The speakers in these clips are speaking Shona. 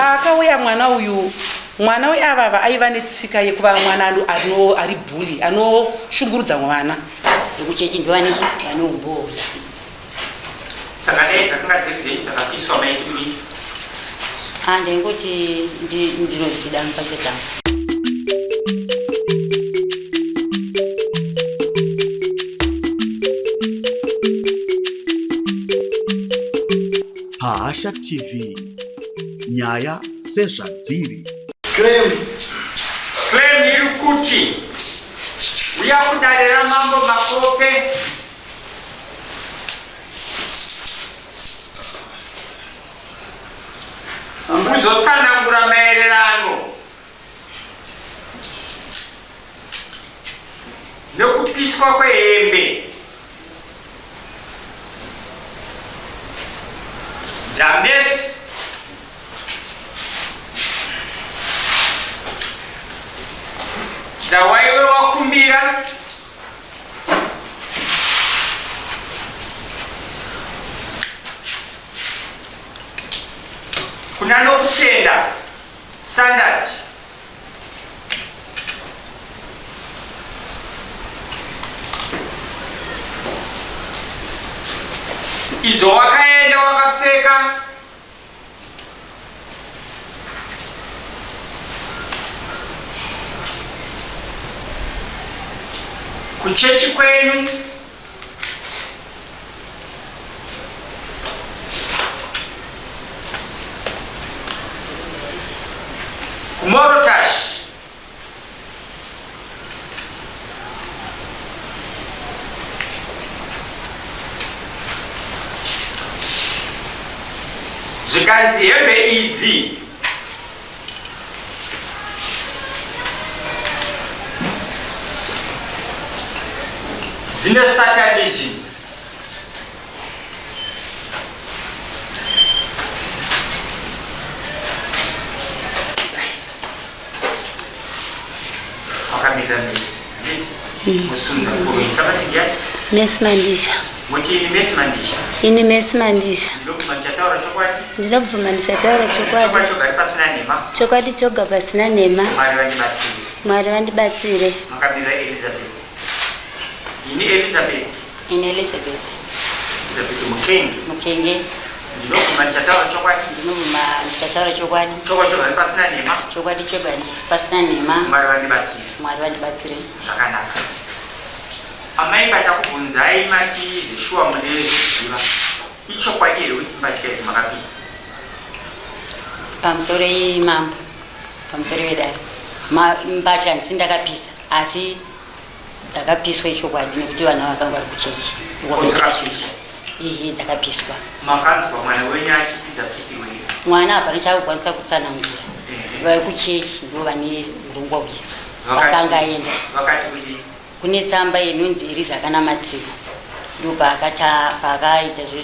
Paakauya mwana uyu, mwana uyu avava aiva netsika yekuva mwana ano, ari bully, anoshungurudza mwana. Vekuchechi ndovanechi vane umbowo hwese. Saka dai dzakanga dziri dzenyu dzakapiswa maiti kudii? Ah, ndaingoti ndinodzida mbatya dzangu. Pahasha TV nyaya sezvadziri. Claim. Claim iri kuti uya kudare ramambo Makope. Kuzotsanangura maererano nekupiswa kwehembe dzamesi dzawaive wakumbira kuna nokutenda sandati idzo wakaenda wakapfeka kuchechi kwenyu kumorotash zvikanzi hembe idzi dzine satanism Wakamiza mesi. Handiti? Musunza kuroisa vati ndiani? Mesi Mandisha. Muti ini Mesi Mandisha. Ini Mesi Mandisha. Ndinobvuma ndichataura chokwadi. Ndinobvuma ndichataura chokwadi. Chokwadi choga pasina nhema. Chokwadi choga pasina nhema. Mwari vandibatsire. Mwari vandibatsire. Makamira Elizabeth. Ini Elizabeth. Ini Elizabeth. Elizabeth Mukenge. Mukenge. Ndinobvuma ndichataura chokwadi. Ndinobvuma ndichataura chokwadi. Chokwadi choga pasina nhema. Chokwadi choga pasina nhema. Mwari vandibatsire. Mwari vandibatsire. Zvakanaka. Amai pandakubvunzai mati zveshuwa mune zviziva. Ichokwadi here kuti mbatya idzi makapisa? Pamusoro mambo. Pamusoro vedare. Mbatya handisi ndakapisa asi Dzakapiswa ichokwadi nekuti vana vakanga vari kuchechi. Ihi dzakapiswa. Makanzwa mwana wenyu achiti dzapisirwei? Mwana hapana chaakukwanisa kutsanangura. Vari kuchechi ndivo vane urongwa hwese. Vakanga aenda. Vakati kudii? Kune tsamba inonzi Eriza akanamatirwa. Ndipo paakaita zviro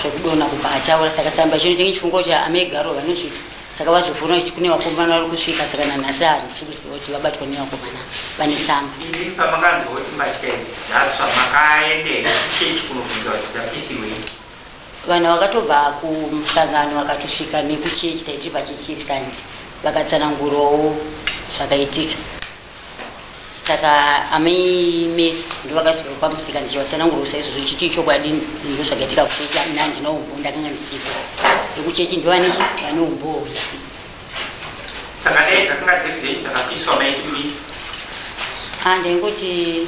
zvekudonha kubva ataura saka tsamba icho ndinenge chifungo kuti amegaro vanosvika Saka vazofona vachiti kune vakomana vari kusvika saka nanhasi handisi kuziva kuti vabatwa nevakomana vane tsamba. Imi pamakanzwa kuti mbatya idzi dzatsva makaenda here kuchechi kunobvunza kuti dzapisirwei? Vanhu vakatobva kumusangano vakatosvika nekuchechi taiti pachechi iri sandi vakatsanangurawo zvakaitika. Saka amai Mercy ndovakazouya pamusika ndichivatsanangurira saizvozvo ichiti ichokwadi ndozvakaitika kuchechi ini handina umbowo ndakanga ndisipo vekuchechi ndovane chi vane umbowo hwese. Saka dai dzakanga dziri dzenyu dzakapiswa maiti kudii? Ah, ndaingoti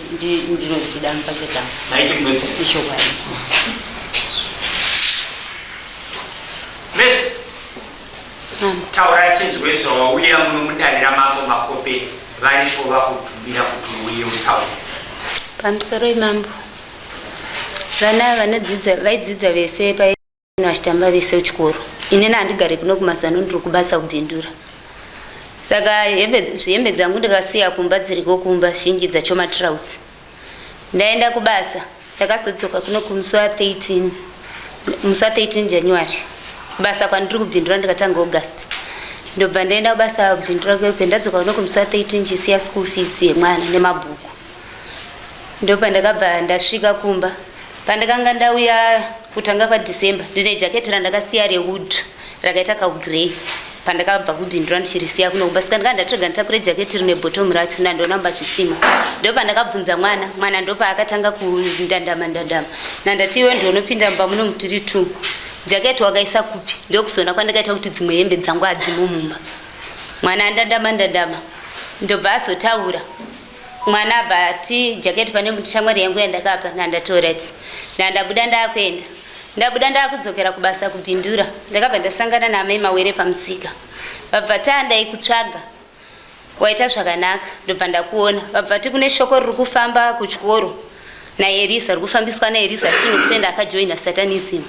ndinodzida mbatya dzangu. Maiti munodzida? Ichokwadi. Mercy. Taura tinzwe zvawauya muno mudare ramambo Makope varipo vakubvumira kuti uuye utaure. Pamusoro imambo. Vana vanodzidza vaidzidza vese pa vachitamba vese kuchikoro. Inini handigare kuno kumazano ndiri kubasa kubindura. Saka hembe zvihembe dzangu ndikasiya kumba dziriko kumba zhinji dzacho matrouse. Ndaenda kubasa ndakazodzoka kuno kumusi wa 13 musi wa 13 January kubasa kwandiri kubvindura ndikatanga August ndobva ndaenda kubasa kubvindura kwekwe ndadzoka kuno kumusi wa 13 ndichisiya school fees yemwana nemabhuku ndopandakabva ndasvika kumba pandakanga ndauya kutanga kwaDecember ndine jaketi randakasiya rewood Rakaita kaugrey pandakabva kubhindura ndichirisiya kuno kumba saka ndikanga ndatirega nditakure jaketi rine bhotomu racho ndandoona mba zvisimo. Ndopandakabvunza mwana, mwana ndopaakatanga kundandama ndandama. Nandati iwe ndionopinda mumba muno mutiri two. Jaketi wakaisa kupi? Ndokuzoona kwandakaita kuti dzimwe hembe dzangu hadzimo mumba. Mwana andandama ndandama ndobva azotaura. Mwana abva ati jaketi pane shamwari yangu yandakapa nandati alright. Ndandabuda ndakuenda. Ndabuda ndakudzokera kubasa kuBindura ndakabva ndasangana naamai Mawere pamusika. Vabva taa ndaikutsvaga waita zvakanaka ndobva ndakuona. Vabva vati kune shoko riri kufamba kuchikoro naEriza riri kufambiswa naEriza richinhu kutenda akajoina satanism.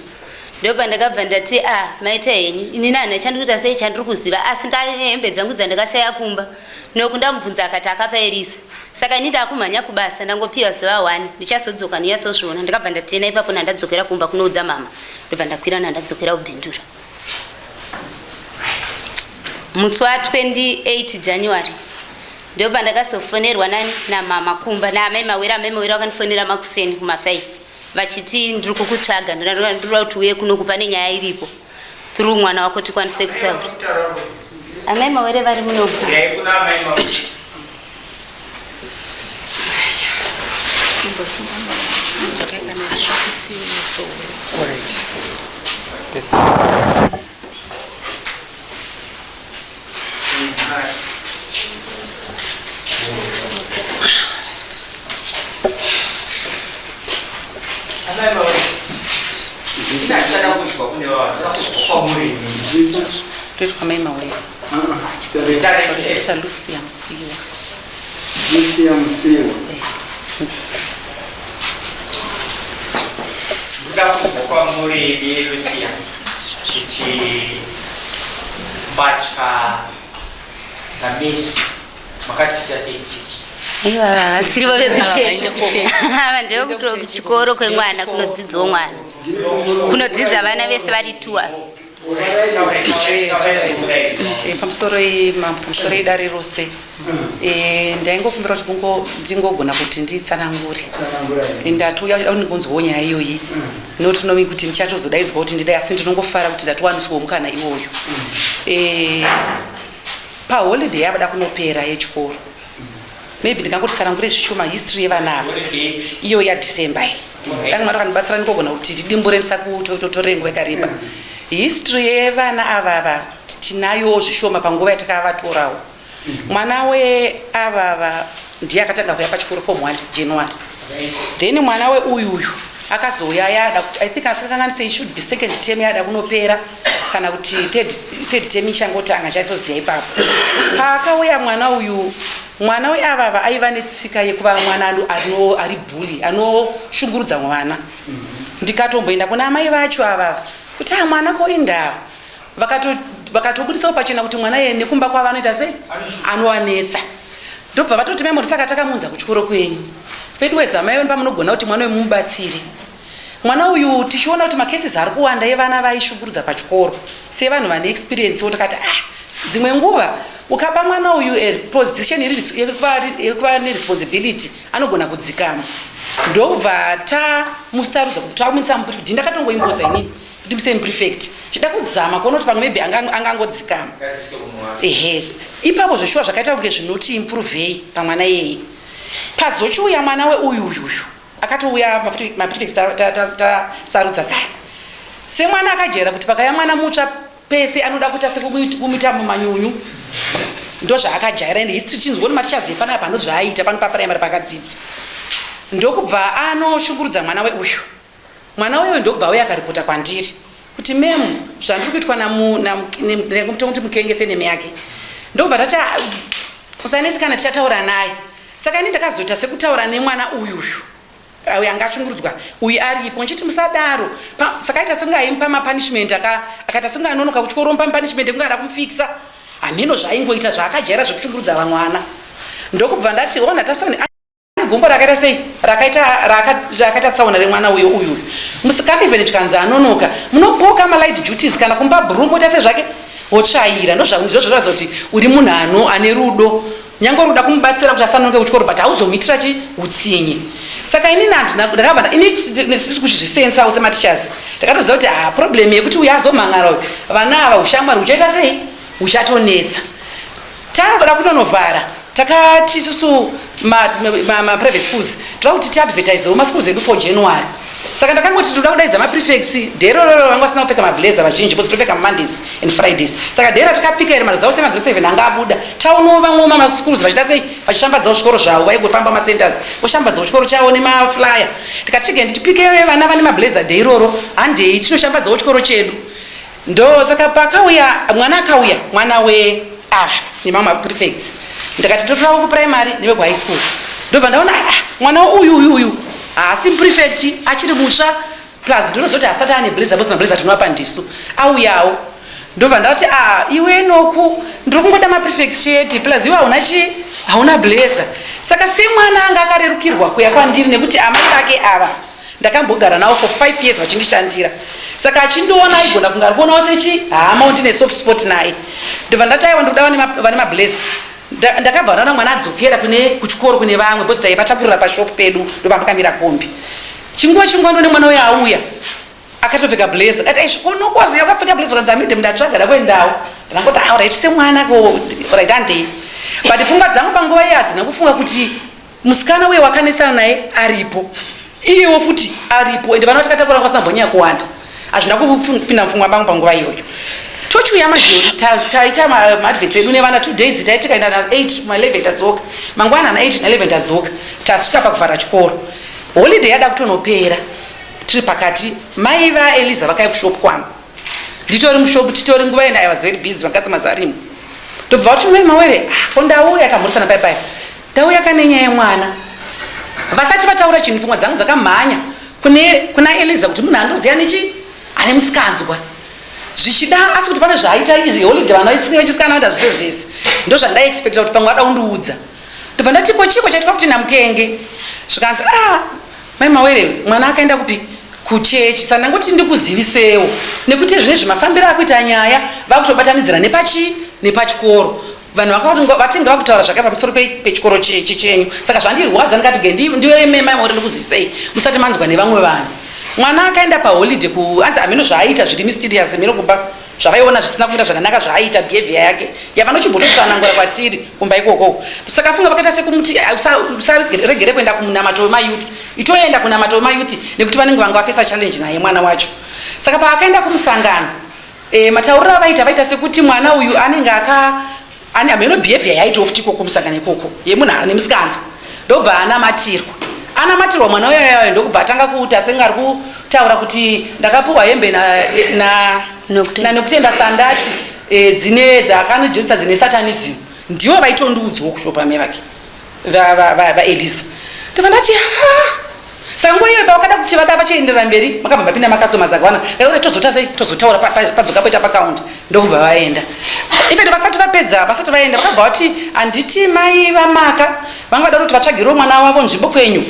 Ndopandakabva ndati ah maita henyu inini handina chandikuita sei chandiri kuziva asi ndane hembe dzangu dzandakashaya kumba. Noku ndamubvunza akati akapa Eriza. Saka ini ndakumhanya kubasa ndangopiwa zuva one ndichazodzoka ndonyatsozviona. Ndakabva ndatena ipapo nandadzokera kumba kunoudza mama ndobva ndakwira nandadzokera kuBindura. Musi wa 28 January ndobva ndakazofonerwa nani namama kumba naamai Mawere. Amai Mawere vakandifonera makuseni kuma 5 vachiti ndiri kukutsvaga ndinoda kuti uye kunoku pane nyaya iripo through mwana wako tikwanise kutaura. Amai Mawere vari muno. Toitwa mai Mawere. Zita Lucia Musiwa. Lucia Musiwa. Ndoda kubva kwamuri Lucia kuti mbatya dzamesi makatiita sei kuchechi? Aiwa vasirivo vekuchechi. Ava ndevekuchikoro kwemwana kunodzidzwa mwana. Kunodzidza vana vese vari tuwa. Pamusoro pamusoro idare rose ndaingokumbira kuti ndingogona kuti nditsanangure. Ndatiuya ndingonzwawo nyaya iyoyi not knowing kuti ndichatozodaidzwa kuti ndidai, asi ndinongofara kuti ndatowaniswawo mukana iwoyo. Paholiday yavada kunopera yechikoro, maybe ndingangotitsanangure zvishoma history yevana ava iyo yaDecember iyi. Dai Mwari akandibatsira ndingogona kuti tidimbure ndisakutotore nguva yakareba. History yevana ava tinayowo zvishoma panguva yatakavatorawo. Mwana weavava ndiye akatanga kuya pachikoro form 1 January, then mwana weuyuyu akazouya yada, I think asikakanganise, it should be second term yada kunopera kana kuti third term ichangotanga, chaizoziva ipapo. Paakauya mwana uyu, mwana weavava aiva netsika yekuva mwana ari bully, anoshungurudza mwana. Ndikatomboenda kuna amai vacho ava kuti a mwana ko indava, vakatobudisawo pachena kuti mwana iye nekumba kwavo anoita sei, anovanetsa. Ndobva vatoti mai Mori, saka takamunza kuchikoro kwenyu fedu wezamai wenu pamunogona kuti mwana uyu mumubatsire. Mwana uyu tichiona kuti macases ari kuwanda evana vaishungurudza pachikoro, sevanhu vane experience wo takati ah, dzimwe nguva ukapa mwana uyu position yekuva neresponsibility anogona kudzikama. Ndobva tamusarudza kuti tamuisa muprefect. Ndakatongoimboza inini kuti muse muprefect, chida kuzama kuona kuti pamwe maybe angangodzikama. Ehe, ipapo zveshuwa zvakaita kunge zvinoti improvei pamwana iyeye. Pazochiuya mwana weuyuyuyu akatouya maprefects tasarudza kare, semwana akajaira kuti pakauya mwana mutsva pese anoda kuita sekumuita mumanyunyu, ndozvaakajaira. Ende history chinzwa kuti matichazive panapa ndozvaaita pano paprimary pakadzidza. Ndokubva anoshungurudza mwana weuyu. Mwana uyoyo ndokubva auya akaripota kwandiri kuti ma'am, zvandiri kuitwa kuti mukengese name yake. Ndokubva tati usanetsikana, tichataura naye. Saka ini ndakazoita sekutaura nemwana uyuyu uyu anga achungurudzwa uyu aripo, nchiti musadaro. Saka aita sekunge aimupa mapunishment, akaita sekunge anonoka kuchikoro mupa mapunishment ekunge ada kumufikisa hameno zvaaingoita zvaakajaira zvekushungurudza vamwe vana. Ndokubva ndati ona tasoni gumbo rakaita sei, rakaita tsaona remwana uyo uyuyu. Musikana even tikanzi anonoka munopoka malight duties kana kumupa broom oita sezvake wotsvaira. Ndozvinoratidza kuti uri munhu ane rudo, nyange uri kuda kumubatsira kuti asanonoke kuchikoro, but hauzomuitira chi utsinye. Saka inini handina, ndakabva ini sisi kuchizvisensawo semateachers, ndakatoziva kuti ha, problem yekuti uyo azomhan'ara uyu, vana ava ushamwari huchaita sei, huchatonetsa. Takuda kutonovhara, takati isusu maprivate schools toda kuti tiadvertisewo maschools edu for January. Saka ndakangoti toda kudaidza maprefects dherororo vanga vasina kupfeka mablazer vazhinji, because topfeka Mondays and Fridays. Saka dhera tikapika iri maresults emagrade 7 anga abuda, taonawo vamwewo mamaschools vachiita sei, vachishambadzawo zvikoro zvavo, vaingofamba macenters voshambadzawo chikoro chavo nemaflyer. Tikati tige nditipike vana vane mablazer day iroro, handei tinoshambadzawo chikoro chedu. Ndo saka pakauya mwana, akauya mwana we ava nemamwe maprefects. Ndakati totorawo kuprimary nevekuhigh school. Ndobva ndaona, ah, mwana uyu uyu uyu haasi prefect, achiri mutsva, plus ndinozoti asati ane blazer, because mablazer tinovapa ndisu. Auyawo, ndobva ndati, a, iwe Noku, ndiri kungoda maprefects chete, plus iwe hauna chi hauna blazer. Saka semwana anga akarerukirwa kuya kwandiri, nekuti amai vake ava ndakambogara navo for 5 years vachindishandira, saka achindiona aigona kunge ari kuonawo sechi hama, ndine soft spot naye. Ndobva ndati, aiwa, ndikuda vane mablazer. Ndakabva ndaona mwana adzokera kune kuchikoro kune vamwe, because taivatakurira pashop pedu, ndobva pakamira kombi. Chinguva chinguva ndone mwana uyo auya akatopfeka blazer. Kati aisvikonokozi akapfeka blazer, kanzi, "Amide, ndatsvaga dakuendawo." Ndangoti, "Alright, semwana ko, right, handei." But pfungwa dzangu panguva iyo hadzina kufunga kuti musikana uye wakanesana naye aripo, iyewo futi aripo, ende vana vatakataura kwasambonyanya kuwanda. Hazvina kupinda mupfungwa mangu panguva iyoyo. Tochiuya manje, taita maadverts edu nevana 2 days, tai tikaenda na8 ma11, tadzoka mangwana na8 na11, tadzoka tasvika pakuvhara chikoro, holiday yada kutonopera, tiri pakati. Mai vaEliza vakauya kushop kwangu, nditori mushop, titori nguva enda, I was very busy, vakasoma arimo. Ndobva vati, "Mai Mawere." "Ah, ko ndauya." Tamhurisana pai pai, "Ndauya kane nyaya yemwana." Vasati vataura chinhu, pfungwa dzangu dzakamhanya kune kuna Eliza, kuti munhu andoziva nechi ane musikanzwa zvichida, asi kuti pane zvaaita izvi holiday, vana vechisikana vaita zvese zvese, ndo zvandaiexpecta kuti pamwe vada kundiudza. Ndobva ndati, "Ko chiko chaitwa futi naMukenge?" Zvikanzi, "Ah, mai Mawere, mwana akaenda kupi, kuchechi. Saka ndangoti ndikuzivisewo, nekuti zvinezvi mafambiro akuita nyaya, vakutobatanidzira nepachi nepachikoro. Vanhu vatinge vakutaura zvakaipa pamusoro pechikoro chenyu. Saka zvandirwadza, ndikati ge ndiwe mai Mawere, ndikuzivisei musati manzwa nevamwe vanhu. Mwana akaenda paholiday ku anzi hameno zvaaita zviri mysterious, hameno kumba zvavaiona zvisina kumira zvakanaka zvaaita, behavior yake yavanochimbototsanangura kwatiri kumba ikoko. Saka funga vakaita sekumuti, usaregere kuenda kumunamato wemayouth, itoenda kunamato wemayouth, nekuti vanenge vanga vafesa challenge naye mwana wacho." Saka paakaenda kumusangano, matauriro avaita, vaita sekuti mwana uyu anenge aka ane hameno behavior yaitawo futi ikoko kumusangano ikoko yemunhu ane musikanzwa. Ndobva anamatirwa, anamatirwa mwana uyoyoyo, ndokubva atanga kuita senge ari kutaura kuti, "Ndakapiwa hembe naNokutenda Sandati, dzine dzakanojeresa, dzine satanism." Ndivo vaitondiudzawo kushopa mai vake vaElisa. Ndobva ndati, "Ha." Saka nguva iyoyo pavakada kuti vada vachienderera mberi, makabva mapinda macustomers akawanda. Ndakuti tozota sei, tozotaura padzoka poita pakaunta. Ndokubva vaenda. Even vasati vapedza, vasati vaenda, vakabva vati, "Handiti mai vaMaka vanga vada kuti vatsvagirewo mwana wavo nzvimbo kwenyu?"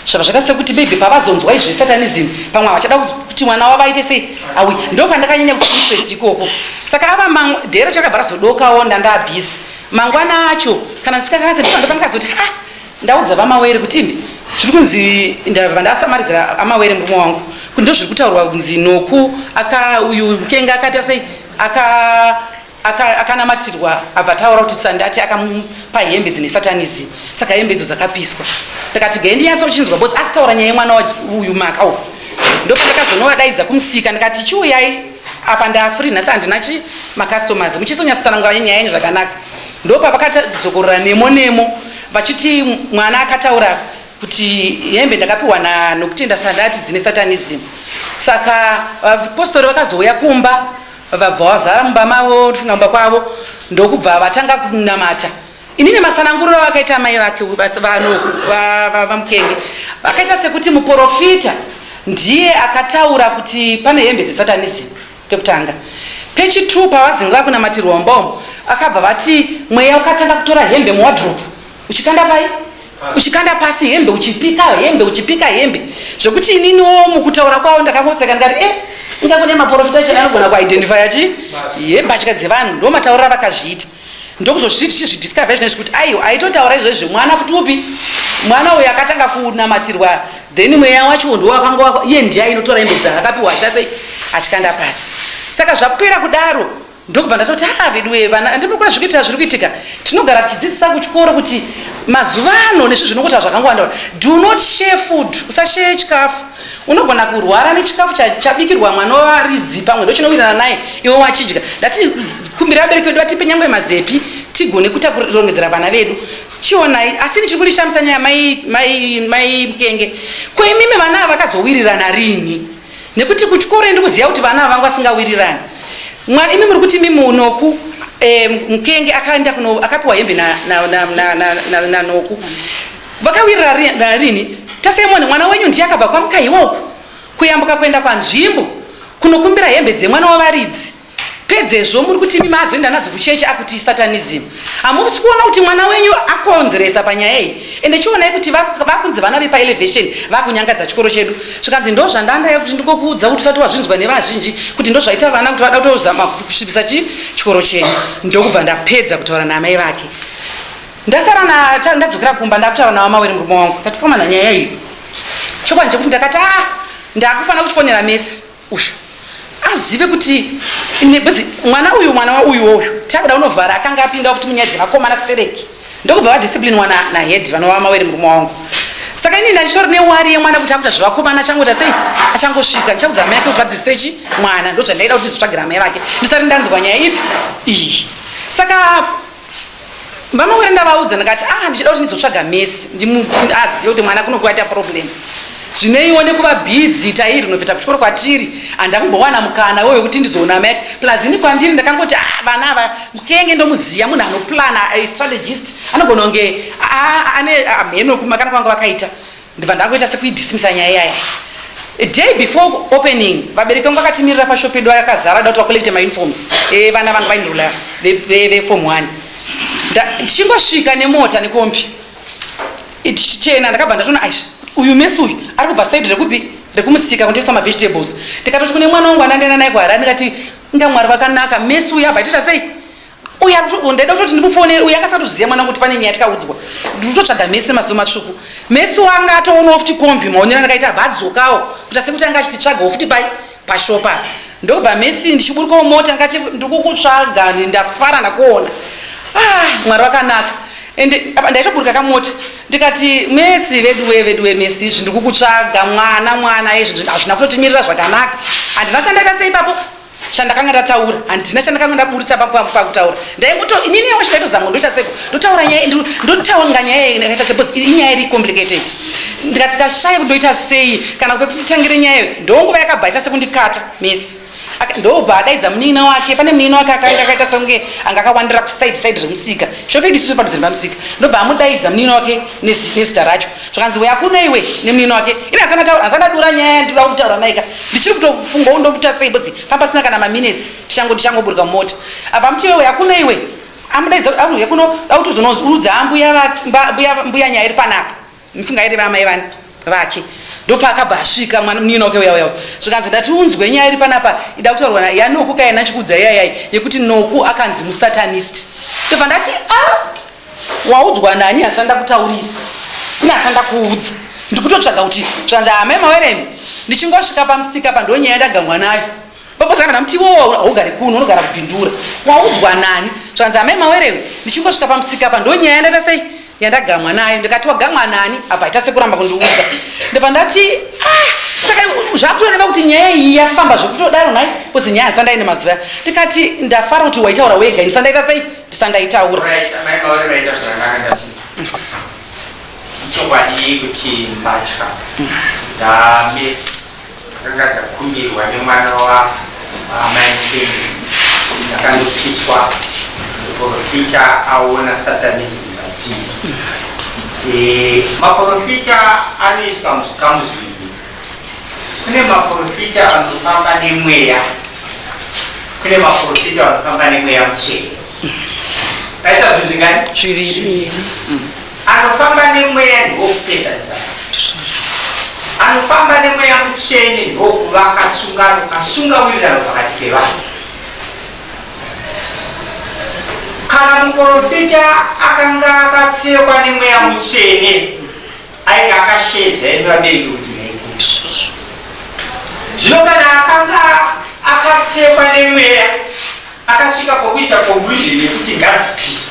Zvabva zvakaita sekuti maybe pavazonzwa izvi zvesatanism, pamwe havachada kuti mwana wavo aite sei, awi. Ndopandakanyanya kuti interest ikoko. Saka ava dhero chakabva razodokawo, ndandabusy mangwana acho kana ndisikakatse. Ndopandakazoti, ha, ndaudza vaMawere kuti imi zviri kunzi, ndabva ndasamaridzira aMawere, murume wangu, kuti ndo zviri kutaurwa kunzi Noku aka uyu Mukenga akaita sei, akanamatirwa, abva taura kuti Sandati akamupa hembe dzine satanism, saka hembe idzo dzakapiswa. Ndakati gai ndinyatsochinzwa, because asitaura nyaya yemwana uyu Maka uyu. Ndopandakazonovadaidza kumusika, ndikati, "Chiuyai apa, ndafree nhasi, handina chi macustomers, muchisonyatsotsanangura nyaya yenyu zvakanaka." Ndopavakadzokorora nemo nemo vachiti mwana akataura kuti, "Hembe ndakapiwa naNokutenda Sandati dzine satanism." Saka vapostori vakazouya kumba, vabva vazara mumba mavo, tofunga mumba kwavo, ndokubva vatanga kunamata. Inini matsananguriro vakaita mai vake vaMukenge, vakaita sekuti muprofita ndiye akataura kuti pane hembe dzesatanism pekutanga. Pechi2, pavazinge vakunamatirwa mumba umu, akabva vati mweya ukatanga kutora hembe muwardrobe, uchikanda pai, uchikanda pasi hembe, uchipika hembe, uchipika hembe, zvekuti ininiwo mukutaura kwavo ndakangoseka, ndikati, "E, inga kune maprofita chena anogona kuidentifya chi yembatya dzevanhu." Ndo matauriro avakazviita. Ndokuzozviti tichizvidiscover izvinezvi kuti aiwa, aitotaura izvozvi mwana futi upi, mwana uyu akatanga kunamatirwa, then mweya wacho ndiwo wakanga iye ndiye ainotora hembe dzaakapiwa achiita sei, achikanda pasi. Saka zvapera kudaro, ndokubva ndatoti, ha, veduwe vana, andinokura zviri kuitika, zviri kuitika. Tinogara tichidzidzisa kuchikoro kuti mazuva ano nezvi zvinongotaura zvakangowanda, do not share food, usashare chikafu. Unogona kurwara nechikafu chabikirwa mwana wavaridzi, pamwe ndochinowirana naye, iwe wachidya. Ndati kumbira vabereki vedu vatipe nyangwe mazepi tigone kutarongedzera vana vedu. Chionai, asi ndichiri kundishamisa nyaya, mai Mukenge. Ko imimi vana ava vakazowirirana rini? Nekuti kuchikoro ndiri kuziva kuti vana ava vanga vasingawirirani. Mwana, imi muri kuti imimi Noku, Mukenge akaenda kuno, akapiwa hembe naNoku, vakawirirana rini? Tasemoni, mwana wenyu ndiye akabva kwaMukaiwa uku kuyambuka kuenda kwanzvimbo kunokumbira hembe dzemwana wavaridzi. Pedzezvo muri kuti imi maazoenda nadzo kuchechi, akuti satanism. Hamusi kuona kuti mwana wenyu akonzeresa panyaya iyi? Ende chionai kuti vakunzi vana vepaelevation vakunyangadza chikoro chedu. Zvikanzi, ndo zvandandaya kuti ndingokuudza kuti usati wazvinzwa nevazhinji kuti ndo zvaita vana kuti vada kutozama kusvibisa chikoro chenyu. Ndokubva ndapedza kutaura naamai vake. Ndasara ndadzokera kumba, ndakutaura naVaMawere, murume wangu. Ndati, komana, nyaya iyi chokwadi chekuti ndakati, a ndakufanira kuchifonera Mesi ushu azive kuti mwana uyu, mwana wauyu uyu takuda unovhara, akanga apinda futi munyaya dzevakomana stereki. Ndokubva vadisciplinwa nahead vanova Mawere, murume wangu. Saka inini ndandichitori neworry yemwana kuti akuita zvevakomana, achangoita sei, achangosvika ndichaudza amai ake kuti vadzisechi mwana. Ndo zvandaida kuti ndizotsvagira amai vake ndisati ndanzwa nyaya ipi iyi. Saka VaMawere ndavaudza, ndikati, ah, ndichida kuti ndizotsvaga Mesi azive kuti mwana kuno kuvaita problem. Zvineiwo nekuva busy, tairenovheta kuchikoro kwatiri, handakumbowana mukana wewe wekuti ndizoona amai ake. Plus ini kwandiri ndakangoti, ah, vana ava, Mukenge ndomuziya, munhu anoplana, strategist, anogona kunge ane mheno kumakana kwanga vakaita. Ndibva ndangoita sekuidismisa nyaya iyaya. Day before opening, vabereki vangu vakatimirira pashop yedu yakazara, da kuti vacollecte mauniforms evana vanga vainrola veform 1. Ndichingosvika nemota, nekombi tichitena, ndakabva ndatoona, aish, uyu Mesi uyu ari kubva side rekupi, rekumusika kunotengesa mavegetables. Ndikatoti kune mwana wangu andandienda naye kuHarare, ndikati, inga Mwari vakanaka, Mesi uyu abva aitoita sei uyu. Ndaida kutoti ndimufonere uyu, akasatozviziva mwana kuti pane nyaya tikaudzwa. Ndikutotsvaga Mesi nemaziso matsvuku. Mesi wanga atoonawo futi kombi, maonero andakaita, abva adzokawo kuita sekuti anga achititsvagawo futi pai pashopa. Ndobva Mesi, ndichiburukawo mota, ndikati, ndikukutsvaga, ndafara ndakuona. Ah, Mwari vakanaka. Ende ndaitoburuka kamota, ndikati, Mesi, veduwe, veduwe, Mesi, izvi ndikukutsvaga, mwana, mwana, izvi hazvina kutotimirira zvakanaka. Handina chandaita sei ipapo chandakanga ndataura, handina chandakanga ndaburitsa pakutaura. Ndaingoto inini yangu chindaitozama, ndoita seko ndotaura nyaya, ndotaura nyaya yakaita se, because inyaya iri complicated. Ndikati ndashaya kuti ndoita sei kana kwekuti titangire nyaya iyo. Ndonguva yakabva aita sekundikata Mesi. Ndobva adaidza munin'ina wake. Pane munin'ina wake akanga akaita sekunge anga akawandira kuside side remusika, shopu yedu isusu padhuze nepamusika. Ndobva amudaidza munin'ina wake nezita racho. Zvakanzi, uya kuno iwe, nemunin'ina wake. Ini hasana ndadura nyaya yandinoda kutaura naika, ndichiri kutofungawo ndokuita sei, because pamba pasina kana maminutes tichangoburuka mumota. Abva amuti, iwe, uya kuno iwe. Amudaidza, uya kuno, da kuti uzonoudza mbuya nyaya iri panapa. Mufunga iri vamai vani vake. Ndopaakabva asvika mwana munin'ina wake uya uya. Zvikanzi, ndati unzwe nyaya iri panapa, ida kutaurwa yaNoku kaya nachikudza iyayai yekuti Noku akanzi musatanist. Ndobva ndati, a waudzwa nani? Hasana ndakutaurira ini, hasana ndakuudza, ndikutotsvaga kuti. Zvanzi, amai Maweremi, ndichingosvika pamusika pa, ndonyaya ndagamwa nayo. Babosaka ndamuti, iwowo haugari kuno, unogara kuBindura, waudzwa nani? Zvanzi, amai Mawerewe, ndichingosvika pamusika pa, ndonyaya ndaita sei yandagamwa nayo. Ndikati, wagamwa nani? Abva aita sekuramba kundiudza. Ndobva ndati, ah, saka zvakutoreva kuti nyaya iyi yafamba zvekutodaro nhai, because nyaya hasandaine mazuva. Ndikati, ndafara kuti waitaura wega, ndisandaita sei, ndisandaitaura. Right, amai Maure, vaita zvakanaka, ndazvinzwa. Ichokwadi kuti mbatya dzaMesi dzakanga dzakumbirwa nemwana waamai Mukenge dzakandopiswa, muprofita aona satanism padziri. Maprofita anoiswa muzvikamu zviviri. Kune maprofita anofamba nemweya, kune maprofita anofamba nemweya mutsvene. Paita zvinhu zvingani? Zviviri. Anofamba nemweya ndokupesanisa, anofamba nemweya mutsvene ndokuvaka sungano, kasunga wirirano pakati pevanhu. Kana muprofita akanga akapfekwa nemweya mutsvene, ainge akasheedza imi vabereki kuti uyai kuno. Zvino kana akanga akapfekwa nemweya, akasvika pokuisa conclusion yekuti ngadzipiswe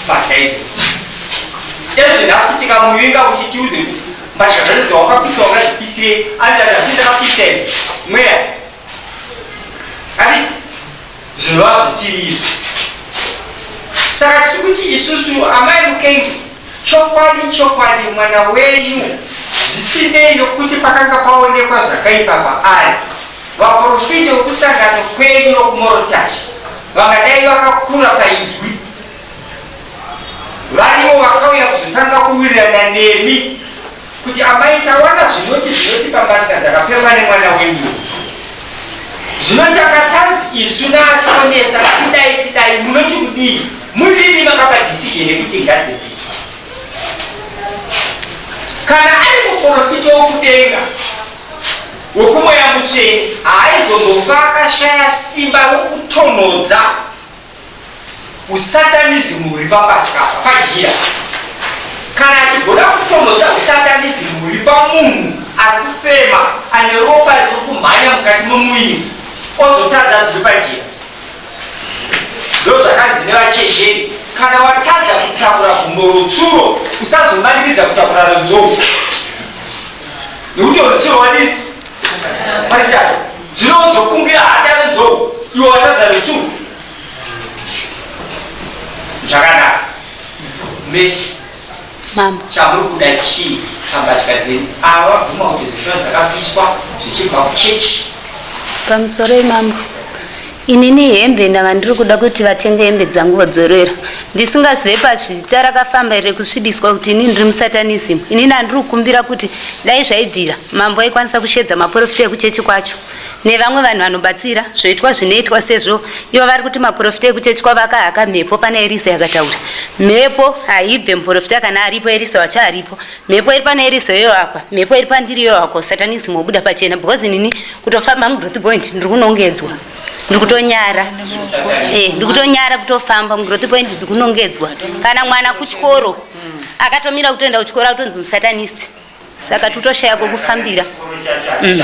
mbatya idzodzo. Ezve nhasi tikamuvinga kuti tiudze kuti mbatya dzacho dzawakapisa wakadzipisirei, anoti ati asi ndakapisa ini mweya. Handiti? Zvinova zvisiri izvo. Saka tiri kuti isusu amai Mukenge, chokwadi chokwadi mwana wenyu zvisinei nokuti pakanga paonekwa zvakaipa paari, vaporofita vokusangano kwenyu nokuMorotashi vangadai vakakura paizwi varivo vakauya kuzotanga kuwirirana nemi kuti amai tawana zvinoti zvinoti pambatya dzakapfekwa nemwana wenyu zvino tanga tanzi isu naationesa tidai tidai munoti kudii murimi makapa decision yekuti ngadzipiswe kana ari muprofita wokudenga wekumweya mutsvene haaizombofa akashaya simba rokutonhodza Usatanism huri pambatya apa pajira. Kana achigona kutonhodza usatanism huri pamunhu ari kufema ane ropa riri kumhanya mukati memuviri ozotadza zviri pajira. Ndozvakanzi nevachenjeri, kana watadza kutakura gumbo rotsuro usazomanikidza kutakura renzou nekuti rutsuro wadii waritadza. Zvino uzokungira hata renzou iwe watadza retsuro. Zvakanaka. Messi. Mambo. Chamuri kuda chii pambatya dzenyu? Ava vabvuma kuti zvishona dzakapiswa zvichibva kuchechi. Pamusoro imambo. Inini hembe ndanga ndiri kuda kuti vatenge hembe dzangu vodzorera. Ndisingazive pazvita rakafamba here kusvibiswa kuti inini ndiri musatanism. Inini andiri kukumbira kuti dai zvaibvira mambo aikwanisa kushedza maporofita ekuchechi kwacho. Nevamwe vanhu vanobatsira zvoitwa zvinoitwa sezvo ivo vari kuti maporofita ekuchechi kwavo akahaka mhepo pana Erisa yakataura mhepo haibve muporofita kana aripo Erisa wacho aripo mhepo iri pana Erisa yoakwa mhepo iri pandiri yoakwa satanism wobuda pachena because inini kutofamba mugrowth point ndiri kunongedzwa ndiri kutonyara eh, ndiri kutonyara kutofamba mugrowth point ndiri kunongedzwa kana mwana kuchikoro akatomira kutoenda kuchikoro akutonzi musatanist saka tutoshaya kwekufambira mm.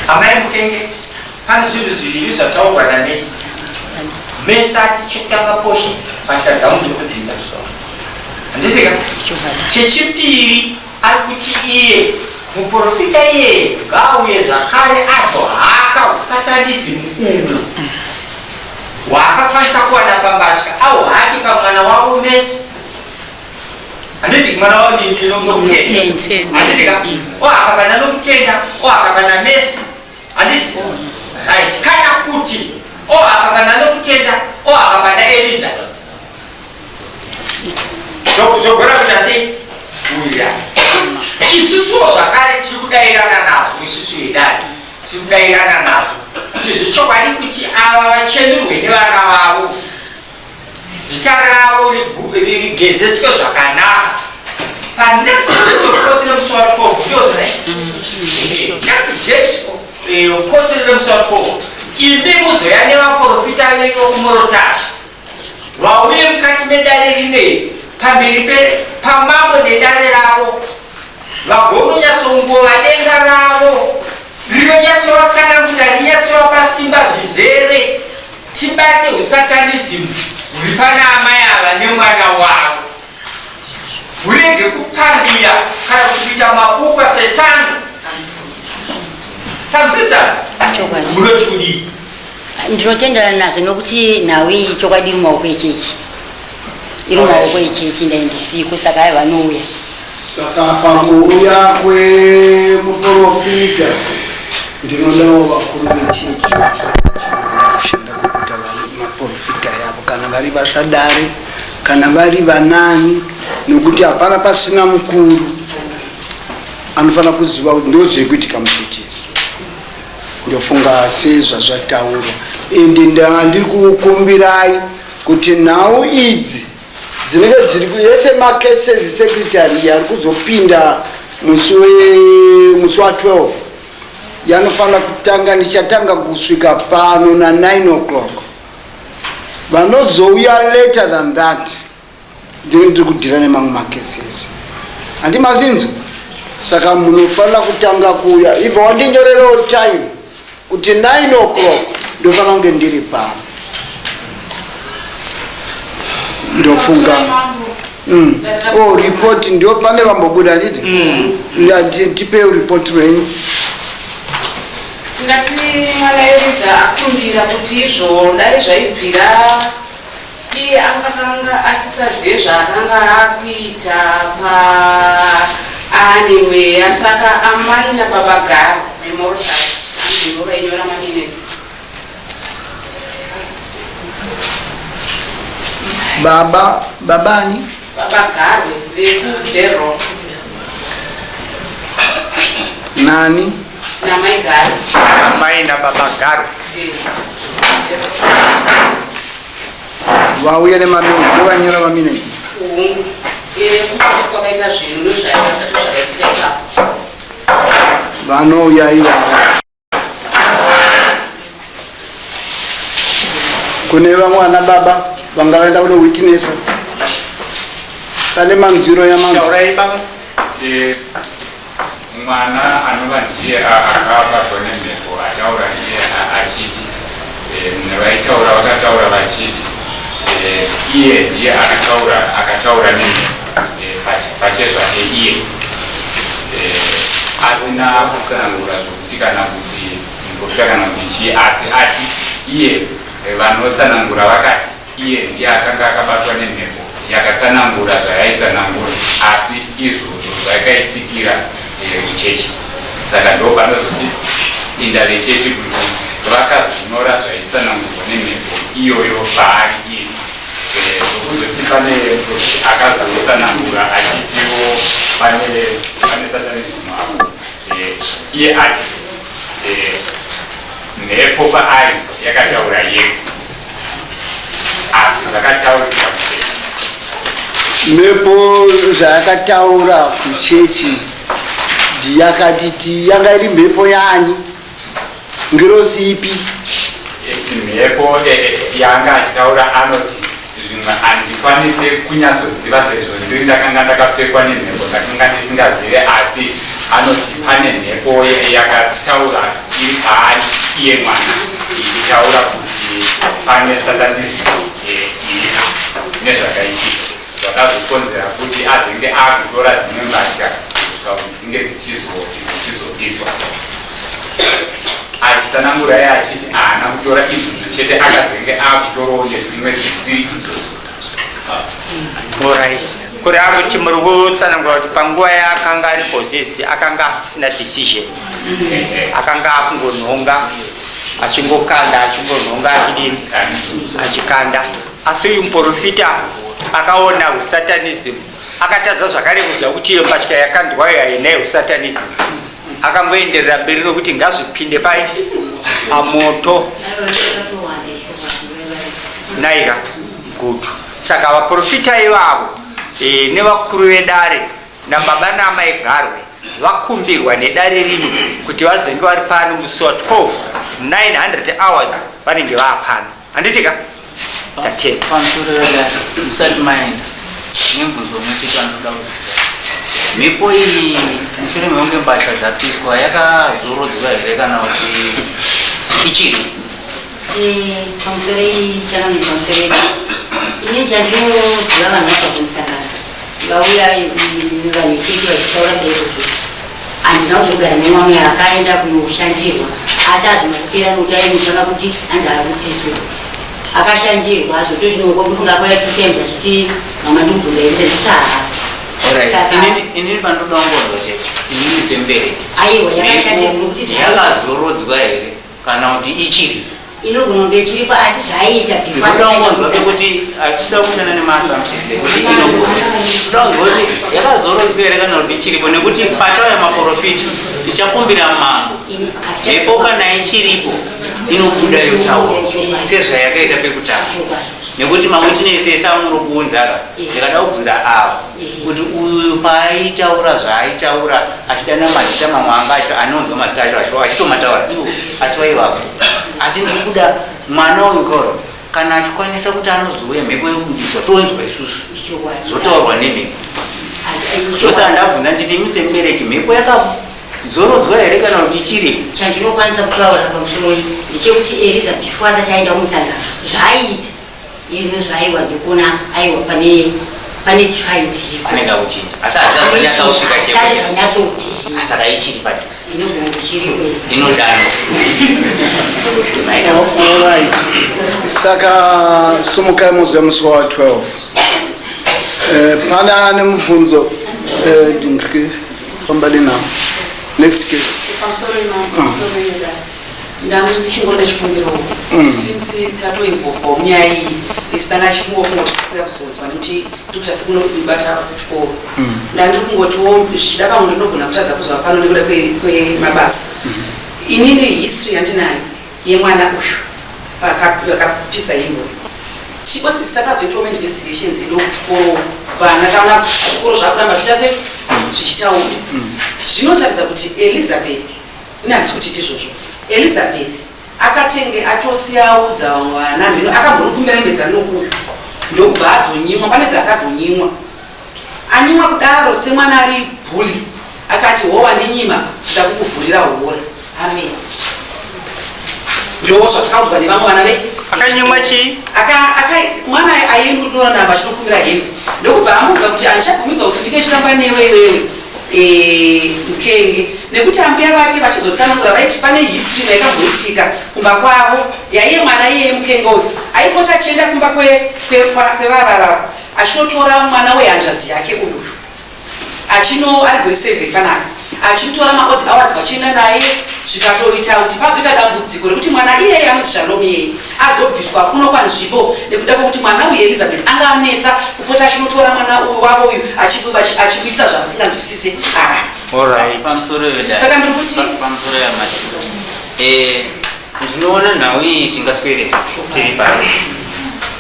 Amai Mukenge, pane zvinhu zviviri zvataurwa naMesi. Mesi ati chekutanga poshe mbatya dzangu ndiri kudzida. Handiti ka? Chechipiri ari kuti iye muprofita iyeye ngaauye zvakare azohaka usatanism uhu hwaakakwanisa kuwana pambatya auhake pamwana wavo Mesi. Handiti mwana wavo nokutenda. Handiti ka? Ohaka pana nokutenda, ohaka pana Mesi. Handiti? Right. Kana kuti ohaka pana nokutenda, ohaka pana Eliza. Zvogona kuita sei? Kuwirirana. Isusuwo zvakare tiri kudairana nazvo, isusu vedare tiri kudairana nazvo kuti zvechokwadi kuti ava vachenurwe nevana vavo, zita ravo rigezeswe zvakanaka. Panext date of court nemusi wa 12 ndizvo ne? Next date of court nemusi wa 12 imi muzoya nevaprofita venyu vokumorotashi Vauye mukati medare rineri pamberi pamambo nedare ravo, vagononyatsongova denga ravo rinonyatsovatsanangurira rinyatsovapa simba zvizere, tibate usatanism huri pana amai ava nemwana wavo hurege kupambira kana kuita mabukwa setsano. Tanzwisana? Munoti kudii? Ndinotenderana nazvo nokuti nhau iyi chokwadi iri mumaoko echechi, iri mumaoko echechi, ndaindisiko saka ai vanouya. Saka pakuuya kwemuprofita ndinodawo vakuru vechechi kuti vachiona kushanda kwekuita maprofita yavo kana vari vasadare kana vari vanani nokuti hapana pasina mukuru anofanira kuziva kuti ndozviri kuitika muchechi. Ndofunga sezvazvataurwa Ende ndanga ndiri kukumbirai kuti nhau idzi dzinenge dziri yese macases secretary yari kuzopinda musi wa12 yanofanira kutanga, ndichatanga kusvika pano na9 o'clock. Vanozouya later than that ndinenge ndiri kudhira nemamwe macases, handi mazvinzwa? Saka munofanira kutanga kuuya, ibva wandinyorerawo time kuti 9 o'clock ndofanira kunge ndiri pano. Ndofunga Oh, report ndio pane vambobuda nditi. Ya, tipe report renyu. Tingati mwana Eliza akumbira kuti izvo dai zvaibvira iye angakanga asisazive zvaakanga akuita pa aane mweya. Saka amai nababa Garo memortat anzivo vainyora maminutes. Baba, babani? Baba Garwe vekuBerok. Nani? Namai Garwe. Amai nababa Garwe. Vauya nemaminutes, ndovanyora maminutes. Hungu, kufambiswa kwakaita zvinhu nezvakaitika ipapo. Vanouya ivavo. Kune vamwe vana baba vanga vaenda kunowitnessa, pane manzwiro yamanzwa? Taurai baba. Mwana anova ndiye akabatwa nemhepo ataura iye achiti vaitaura vakataura vachiti iye ndiye akataura, akataura nemhepo pachezvake iye, asina kutsanangura zvokuti kana kuti muprofita kana kuti chii, asi ati iye vanotsanangura vakati iye ndiye akanga akabatwa nemhepo yakatsanangura zvayaitsanangura, asi izvozvo zvakaitikira kuchechi. Saka ndo panozoti inda vechechi kuti vakazonyora zvaitsanangurwa nemhepo iyoyo paari iye. Zvokuzoti pane akazotsanangura achitiwo pane satanism apo, iye ati mhepo paari yakataura yega, asi zvakataurika kuchechi. Mhepo zvayakataura kuchechi yakatiti yanga iri mhepo yaani? Ngirosi ipi? Mhepo yanga achitaura, anoti zvimwe handikwanise kunyatsoziva sezvo ndiri ndakanga ndakapfekwa nemhepo, ndakanga ndisingazive, asi anoti pane mhepo yakataura iri paari iye mwana ichitaura kuti pane satanism iripo nezvakaitika zvakazokonzera kuti azenge akutora dzimwe mbatya kusvika kuti dzinge dzichizopiswa. Achitsanangura iye achiti haana kutora izvozvo chete, akazenge akutorawo nedzimwe dzisiri idzodzo. Alright. Kureva kuti muri kutsanangura kuti panguva yaakanga ari possessed akanga asisina decision, akanga akungonhonga, achingokanda, achingonhonga, achidini, achikanda. Asi uyu muprofita akaona usatanism akatadza zvakare kuziva kuti iyo mbatya yakandwayo haina yeusatanism. Akangoenderera mberi nokuti ngazvipinde pai pamoto naika gutu. Saka vaprofita ivavo nevakuru vedare nababa naamai Garwe vakumbirwa nedare rino kuti vazenge vari pano musi wa12 900 hours, vanenge vaapano, handiti ka? Tatenda. Pamusoro vedare, musati maenda, nemubvunzo umwe chete wandinoda kuziva. Mhepo iyi mushure mekunge mbatya dzapiswa yakazorodzwa here kana kuti ichiri? Pamusoro changamire, pamusoro yedu, ini chandinoziva, vanhu vabva kumusangano vauya, vanhu vechechi vachitaura saizvozvo. Handina kuzogara nemamwe akaenda kunoshandirwa, asi hazvina kupera nokuti ainofanira kuti hanzi arutsiswe. Akashandirwa zvotozvinoko, ndofunga akauya two times achiti, "Mama, ndikubvunza here?" Nditi, "Haa." Alright. Inini pandoda kungonzwa chete, inini semubereki, Aiwa, yakashandirwa nokuti yakazorodzwa here kana kuti ichiri? Inogona kunge ichiripo, asi zvaiita before Ndoda asati aenda kungonzwa kumusangano. pekuti hatisida kushanda nemaassumptions ekuti inogona. Toda kunzwa kuti yakazorodzwa here kana kuti ichiripo, nekuti pachauya maprofita tichakumbira mambo Ini mhepo kana ichiripo. Inobuda yotaura sezvayakaita pekutanga. Nekuti mawitness ese amuri kuunza ka, ndikada kubvunza ava kuti uyu paaitaura zvaaitaura achidana mazita mamwe anga acho anonzwa mazita acho acho achitomataura iwo asi vaivapo. Asi ndiri kuda mwana uyu kaura kana achikwanisa kuti anozouya mhepo yobudiswa tonzwa isusu zvotaurwa nemhepo. Ndosaka ndabvunza ndichiti imi semubereki mhepo yakazorodzwa here kana kuti ichiripo? Chandinokwanisa kutaura pamusoro iyi ndechekuti Eliza before asati aenda kumusangano zvaaiita izvino zvaaiwa ndikuona aiwa pane pane difference iripo. Pane kakuchinja asi hazvisati zvanyatsosvika chete. Hazvisati zvanyatsoti. Asi saka ichiri padhuze. Inogona kuchiripo. Inodano. Alright. Saka sumukai muzuva musi wa 12. Pane ane mubvunzo ndiri famba nenhau. Next case. Pamusoro imambo, pamusoro yedare. Ndanga ndichingori nechikumbiro kuti since tatoinvolvwa munyaya iyi, isu tanga tichingofunga kuti tikuya kuzonzwa nekuti tiri kuita sekunobata kuchikoro. Ndandiri kungotiwo zvichida pamwe ndinogona kutadza kuzova pano nekuda kwemabasa. Inini history yandinayo yemwana uyu akapisa hembe, osisi takazoitawo mainvestigations edu kuchikoro, vana taona chikoro zvakuramba zviita sei zvichitaura, zvinotaridza kuti Elizabeth, ini handisi kuti ndizvozvo, Elizabeth akatenge atosiyaudza vamwe vana mhino akambonokumbira hembe dzanokuyu, ndokubva azonyimwa. Pane dzaakazonyimwa, anyimwa kudaro semwana ari bully, akati, "Ho, wandinyima, nda kukuvhurira hora." Amen. Ndo zvatakaudzwa nevamwe vana ve Akanyimwa chii? Mwana aiendodora namba achinokumbira hembe, ndokubva amuudza kuti, "Handichabvumidzwa kuti ndinge chiramba newe iwewe, mukenge," nekuti ambuya vake vachizotsanangura vaiti pane history yakamboitika kumba kwavo yaiye mwana iyeye mukenge uyu aipota achienda kumba kwevavava achinotora mwana wehanzvadzi yake uyuyu achino ari grade 7 panapa, achimutora maodd hours vachienda naye, zvikatoita kuti pazoita dambudziko rekuti mwana iyeye anonzi Shalom iyeye azobviswa kuno kwanzvimbo nekuda kwekuti mwana uyu Elizabeth anga anetsa kupota achinotora mwana uyu wavo uyu achimuitisa zvavasinganzwisise ava. Alright. Pamusoro yedare. Saka ndiri kuti Pamusoro yamatiso, ndinoona nhau iyi tingaswere tiri pano.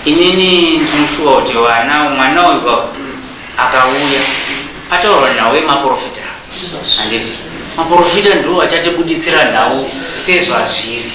Inini ndinoshuwa kuti vana, mwana uyu akauya ataurwa nhau yemaprofita, handiti maprofita ndo achatibuditsira nhau sezvazviri.